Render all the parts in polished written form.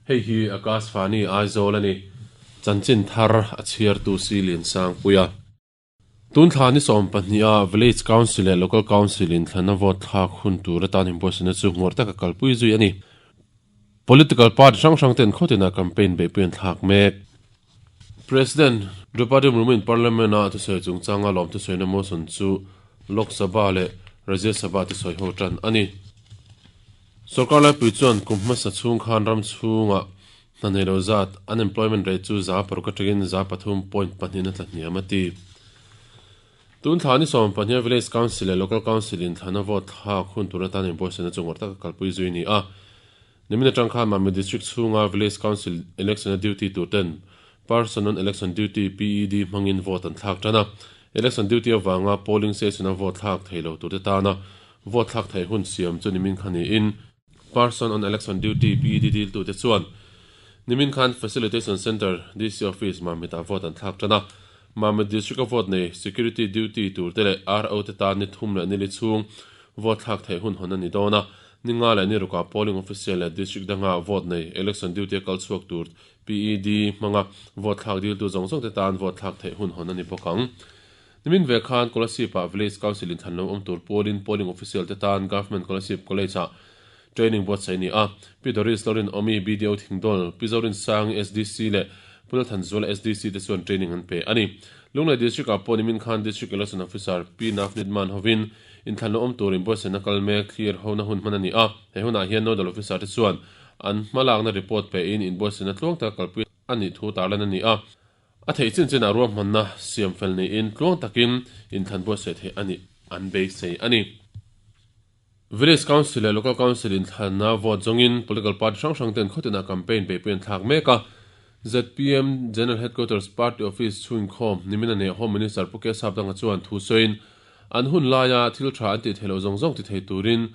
Hei hi Akashvani Aizawl a ni. Chanchin thar a chhiartu si Liansangpuia. Tun thla ni 12 a Village Council leh Local Council in thlanna vote thlak hun tur atan inbuatsaihna chu ngawrh taka kalpui zui a ni. Political party hrang hrang ten khawtinah campaign beihpui an thlak mek. President Draupadi Murmu in Parliament a thusawi chungchanga lawm thusawiina motion chu Lok Sabha leh Rajya Sabha te sawi ho tan a ni. Sorkar laipui chuan kum hmasa chhung khan ram chhungah hna nei lo zat, unemployment rate, chu 6% atangin 3.2 in a tla hniam a ti. Tun thla ni 12 a Village Council leh Local Council in thlana vote thlak hun tur atan inbuatsaihna chu ngawrh taka kalpui zui a ni a. Nimin atang khan Mamit District chhunga Village Council Election a duty tur ten Person on Election Duty, PED, hmangin vote an thlak tan a. Election duty avanga polling station a vote thlak thei lo turte tana vote thlak theih hun siam chu nimin kha niin, Person on Election Duty, PED, diltute chuan nimin khan Facilitation Centre, DC Office, Mamit-ah vote an thlak tan a. Mamit District a vote nei Security Duty turte leh RO te tan ni thum leh nili chhung vote thlak theih hun hawn a ni dawn a. Ni nga leh ni rukah Polling Official leh District danga vote nei Election Duty a kal chhuak tur PED hmanga vote thlak diltu zawng zawng te tan vote thlak theih hun hawn a ni bawk ang. Nimin ve khan Kolasib-ah Village Council inthlan lo awm tur pualin Polling Official te tan Government Kolasib College-ah training buatsaih a ni a. Pi Doris Lorin Awmi, BDO Thingdawl, Pi Zorin Sangi, SDC leh Pu Lalthanzuala, SDC te chuan training an pe a ni. Lunglei District-ah pawh nimin khan District Election Officer Pi Navneet Mann hovin inthlan lo awm tur inbuatsaihna kal mek thlir hona hun hman a ni a. He hunah hian Nodal Officer te chuan an hmalakna report pein inbuatsaihna tluang taka kalpui a nih thu tarlan a ni a. A theih chin chinah ruahmanna siam fel niin tluang takin inthlan buatsaih theih a nih an beisei a ni. Village Council leh Local Council inthlanna vote zawngin political party hrang hrang ten khawtinah campaign beihpui an thlak mek a. Zpm General Headquarters Party Office chhungkhawm nimina nei Home Minister Pu K Sapdanga chuan thu sawiin an hun laia thil tha an tih theih loh zawng zawng ti thei turin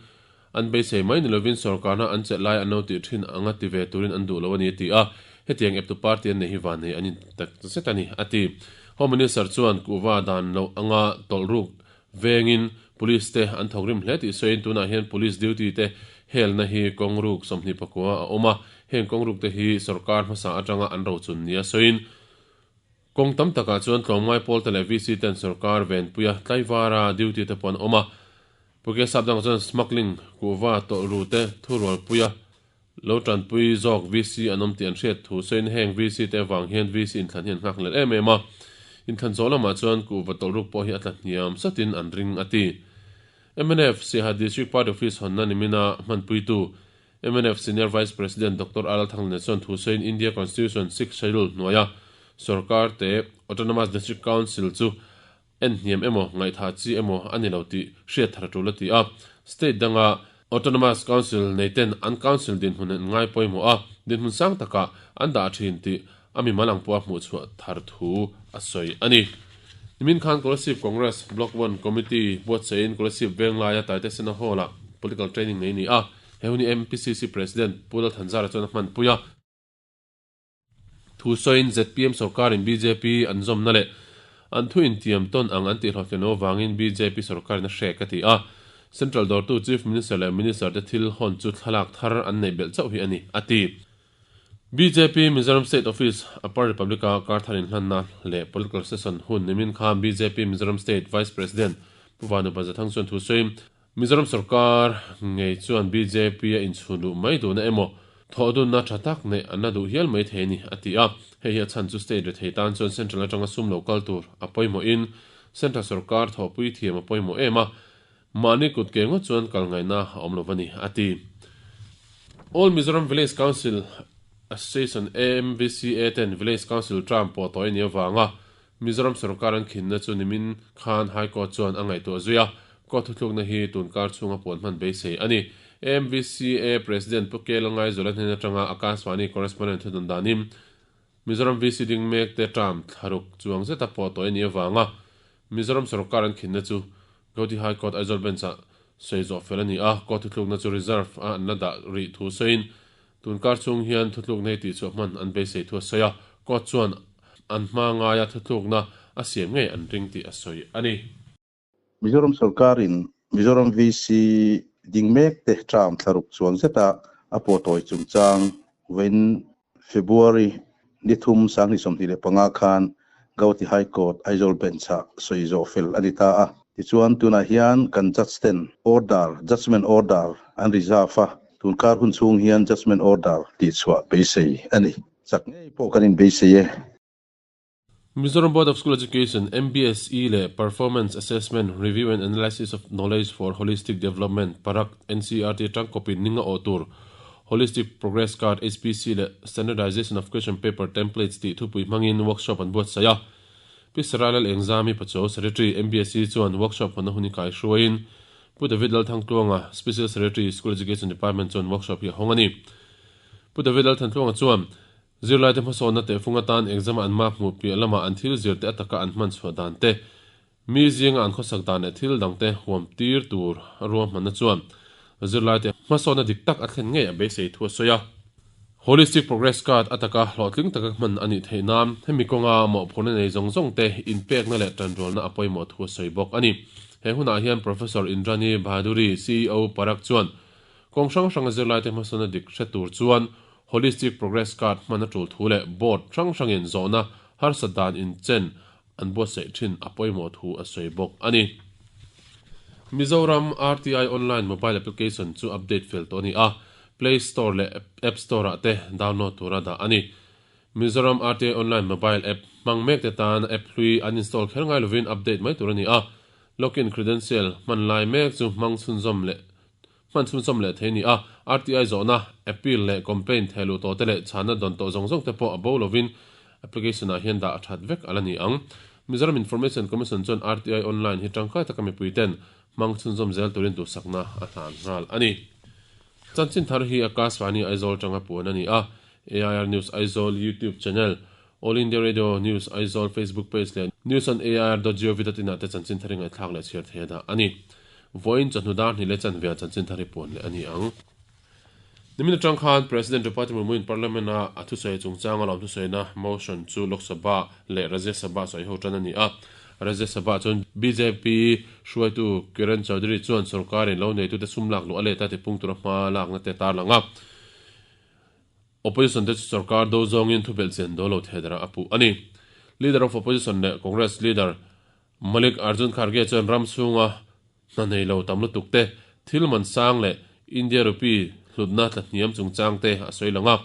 an beisei mai ni lovin sorkarna an chelh lai an lo tih thin anga ti ve turin an duh lo a ni a ti a, hetiang eptu party an nei hi vannei an intak zet a ni a ti. Home Minister chuan kuhva dan loh anga tawlh ruk Vengin Police te an thawk rim hle tih sawiin tunah hian Police duty te helna hi kawng ruk 29 a awm a, heng kawng ruk te hi sorkar hmasa atanga an rochun nia sawiin kawng tam takah chuan tlawmngai pawl te leh VC ten sorkar venpuia tlaivara duty te pawh an awm a. Pu K Sapdanga chuan smuggling kuhva tawlh ru te thurualpuia lo tanpui zawk VC an awm tih an hriat thu sawiin heng VC te avang hian VC inthlan hi an nghak lel em em a, inthlan zawh lamah chuan kuhva tawlh ruk pawh hi a tla hniam satin an ring a ti. Mnf Siaha District Party Office hawnna nimina hmanpuitu mnf Senior Vice President Doctor R Lalthanglina chuan thu sawiin India Constitution Sixth Schedule hnuaia sorkar te Autonomous District Council chu En hniam emaw, ngaihthah chi emaw a ni lo tih hriat thar a tul a ti a. State danga Autonomous Council neiten an Council dinhmun an ngai pawimawh a, dinhmun sang takah an dah thin tih a mimal ang pawha hmuh chhuah thar thu a sawi a ni. Nimin khan Kolasib Congress Block One Committee buatsaihin Kolasib Venglaia Taite Sena Hall-ah Political Training nei a ni a, he hun hi MPCC President Pu Lalthanzara chuan a hmanpui a. Thu sawiin zpm sorkarin bjp an zawmna leh an thu intiam tawn ang an tihhlawhtlin loh avangin bjp sorkarin a hrek a ti a. Central dawrtu Chief Minister leh Minister te thil hawn chu thlalak thar an neih belh chauh hi a ni, a ti. Bjp Mizoram State Office Upper Republic-a karthar inhlanna leh Political Session hun nimin khan bjp Mizoram State Vice President Pu Vanupa Zathang chuan thu sawiin Mizoram sorkar ngei chuan bjp a inchhun luh mai duhna emaw, thawhdunna tha tak neih an la duh hial mai thei a ni, a ti a. Hei hi a chhan chu state rethei tan chuan central atanga sum lo kal tur a pawimawhin central sorkar thawhpui thiam a pawimawh em a, mahni kut ke ngawt chuan kal ngaihna a awm lo va ni, a ti. All Mizoram Village Council Association, AMVCA, ten Village Council term pawh tawi a nih avanga Mizoram sorkar an khinna chu nimin khan High Court chuan a ngaihtuah zui a, court thuthlukna hi tun kar chhunga puan hman beisei a ni. AMVCA President Pu K Lalngaizuala hnen atanga Akashvani correspondent thudawn danin Mizoram VC ding mek te term thlaruk chuang zeta pawh tawh a nih avanga Mizoram sorkar an khinna chu Gauhati High Court Aizawl Bench-ah sawi zawh fel a ni a, court thuthlukna chu reserve a an la dah rih thu sawiin Tun kar chhung hian thutlukna hi tihchhuah hman an beisei thu a sawi a, court chuan an hma ngaia thutlukna a siam ngei an ring tih a sawi a ni. Mizoram sorkarin Mizoram VC ding mek te term thlaruk chuang zeta a pawhtawi chungchang Vawiin February ni thum 2025 khan Gauhati High Court Aizawl Bench-ah sawi zawh fel a ni ta a. Tichuan tunah hian kan judge ten order, judgement order, an reserve a, tun kar hun chhung hian judgement order tihchhuah beisei a ni. Chak ngei pawh kan inbeisei e. Mizoram Board of School Education, MBSE, leh Performance Assessment, Review and Analysis of Knowledge for Holistic Development, PARAK, NCERT atang kawpin ning a awh tur Holistic Progress Card, HPC, leh Standardization of Question Paper Templates tih thupui hmangin workshop an buatsaih a. Pi Sarah Lalengzami Pachuau, Secretary, MBSE chuan workshop hawnna hun hi kaihruaiin Pu David Lalthangtluanga, Special Secretary, School Education Department chuan workshop hi a hawng a ni. Pu David Lalthantluanga chuan Zirlaite hmasawnna tehfung atan exam a an mark hmuh piah lamah an thil zirte a taka an hman chhuah dan te, mi zinga an khawsak dan leh thil dangte huam tir tur a ruahmanna chuan zirlaite hmasawnna dik tak a thlen ngei a beisei thu a sawi a. Holistic Progress Card a taka hlawhtling taka hman a nih theih nan hemi kawnga mawhphurhna nei zawng zawng te inpekna leh tanrualna a pawimawh thu a sawi bawk a ni. He hunah hian Professor Indrani Bhaduri, ceo Parag chuan kawng hrang hranga zirlaite hmasawnna dik hre tur chuan Holistic Progress Card hman a tul thu leh Board hrang hrangin zawhna harsat dan inchen an buatsaih thin a pawimawh thu a sawi bawk a ni. Mizoram RTI Online Mobile Application chu update fel tawh a ni a, Play Store leh App Store ah te download tura dah a ni. Mizoram RTI Online Mobile App hmang mek te tan app hlui an install kher ngai lovin update mai tur a ni a, login credential hman lai mek chu hmang chhunzawm leh Hman chhunzawm leh thei a ni a, RTI zawhna, appeal leh complaint theh luh tawh te leh chhanna dawn tawh zawng zawng te pawh a bo lovin application ah hian dah a that vek a la ni ang. Mizoram Information Commission chuan RTI online hi tangkai taka mipui ten hmang chhunzawm zel turin duhsakna a hlan nghal a ni. Chanchin thar hi Akashvani Aizawl tanga puan a ni a, AIR News Aizawl YouTube channel, All India Radio News Aizawl Facebook page leh News on AIR dot gov dot in ah te chanchin thar i ngaihthlak leh chhiar thei a dah a ni. Vawiin chawhnu dar hnih leh chanve ah chanchin thar i puan leh a ni ang. Nimin atang khan President Draupadi Murmu in Parliament a a thusawi chungchanga lawm thusawina motion chu Lok Sabha leh Rajya Sabha sawi ho tan a ni a. Rajya Sabha chuan bjp hruaitu Kiran Chaudhary chuan sorkarin lo neitute sum lak luh a let a tipung tura hma lakna te tarlang a. Opposition te chu sorkar do zawngin thubelh chen dawn lo thei dara a puh a ni. Leader of Opposition leh Congress leader Malik Arjun Kharge chuan ram chhunga hna nei lo tam lutuk te, thil man sang leh India rupee hlutna tlahniam chungchang te a sawi lang a.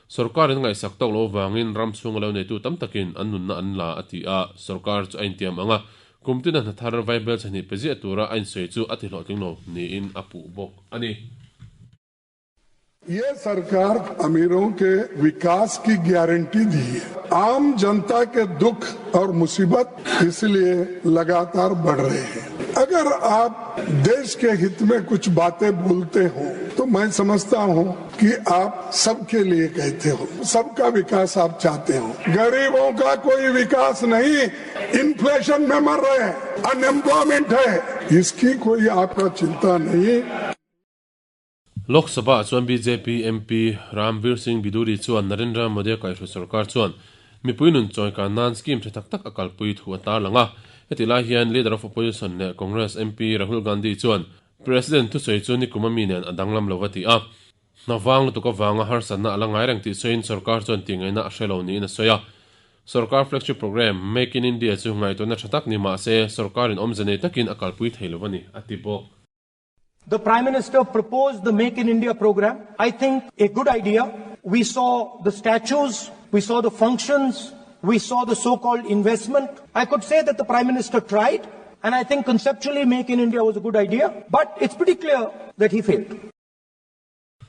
Sorkarin ngaihsak tawk loh avangin ram chhunga lo neitu tam takin an nunna an la a ti a, sorkar chu a intiam ang a, kum tina hna thar vaibel chhahnih pe ziah tura a insawi chu a tihlawhtling lo niin a puh bawk a ni. ये सरकार अमीरों के विकास की guarantee दी है आम जनता के दुख और मुसीबत इसलिए लगातार बढ़ रहे हैं अगर आप देश के हित में कुछ बातें बोलते हो तो मैं समझता हूं कि आप सबके लिए कहते हो सबका विकास आप चाहते हो गरीबों का कोई विकास नहीं इन्फ्लेशन में मर रहे हैं अनएम्प्लॉयमेंट है इसकी कोई आपका चिंता नहीं Lok Sabha-ah chuan bjp MP Ramveer Singh Bidhuri chuan Narendra Modi-a kaihhruai sorkar chuan mipui nun chawikan nan scheme tha tak tak a kalpui thu a tarlang a. Heti lai hian Leader of Opposition leh Congress MP Rahul Gandhi chuan President thusawi chu nikuma mi nen a danglam lo va ti a. Hna vang lutuk avanga harsatna a la ngai reng tih sawiin sorkar chuan tihngaihna a hre lo niin a sawi a. Sorkar flagship programme Make in India chu ngaihtuahna tha tak ni mah se sorkarin awmze nei takin a kalpui thei lo a ni, a ti bawk. The Prime Minister proposed the Make in India program. I think a good idea. We saw the statues, we saw the functions, we saw the so-called investment. I could say that the Prime Minister tried, and I think conceptually Make in India was a good idea, but it's pretty clear that he failed.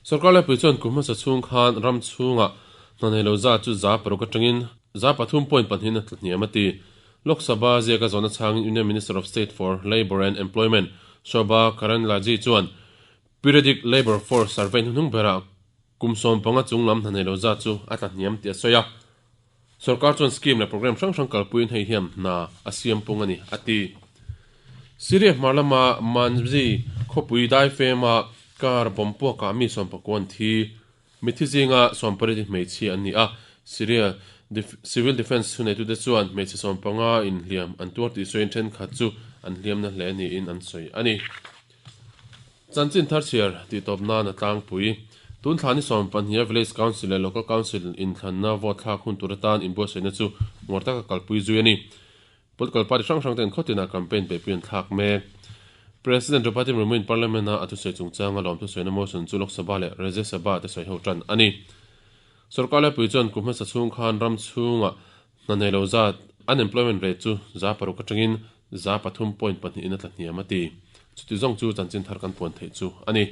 Sorkar laipui chuan kum hmasa chhung khan ram chhungah hna nei lo zat chu 6% atangin 3 point pahnihin a tla hniam a ti. Lok Sabha ziaka zawhna chhangin Union Minister of State for Labour and Employment Shobha Karandlaje chuan Periodic Labour Force Survey hnuhnung berah kum 15 chung lam hna nei lo zat chu a tla hniam tih a sawi a. Sorkar chuan scheme leh programme hrang hrang kalpuiin hei hian hna a siam pung a ni, a ti. Syria hmar lama Manbij khawpui daifema car bomb puakah mi sawmpakuan thi Mithi zinga sawmpariat hi hmeichhia an ni a, Syria Civil Defence thuneitute chuan hmeichhe sawmpanga inhliam an tuar tih sawiin thenkhat chu an hliamna hle niin an sawi a ni. Chanchin thar chhiar tih tawp nan a tlangpui. Tun thla ni sawmpahniha Village Council leh Local Council inthlanna vote thlak hun tur atan inbuatsaihna chu ngawr taka kalpui zui a ni. Political party hrang hrang ten khawtinah campaign peihpui an thlak mek. President Draupadi Murmu in Parliament a a thusawi chungchanga lawm thusawiina motion chu Lok Sabha leh Rajya Sabha te sawi ho tan a ni. Sorkar laipui chuan kum hmasa chhung khan ram chhunga hna nei lo zat, unemployment rate, chu 6% atangin 3.2 in a tla hniam a ti. Chuti zawng chu chanchin thar kan puan theih chu a ni.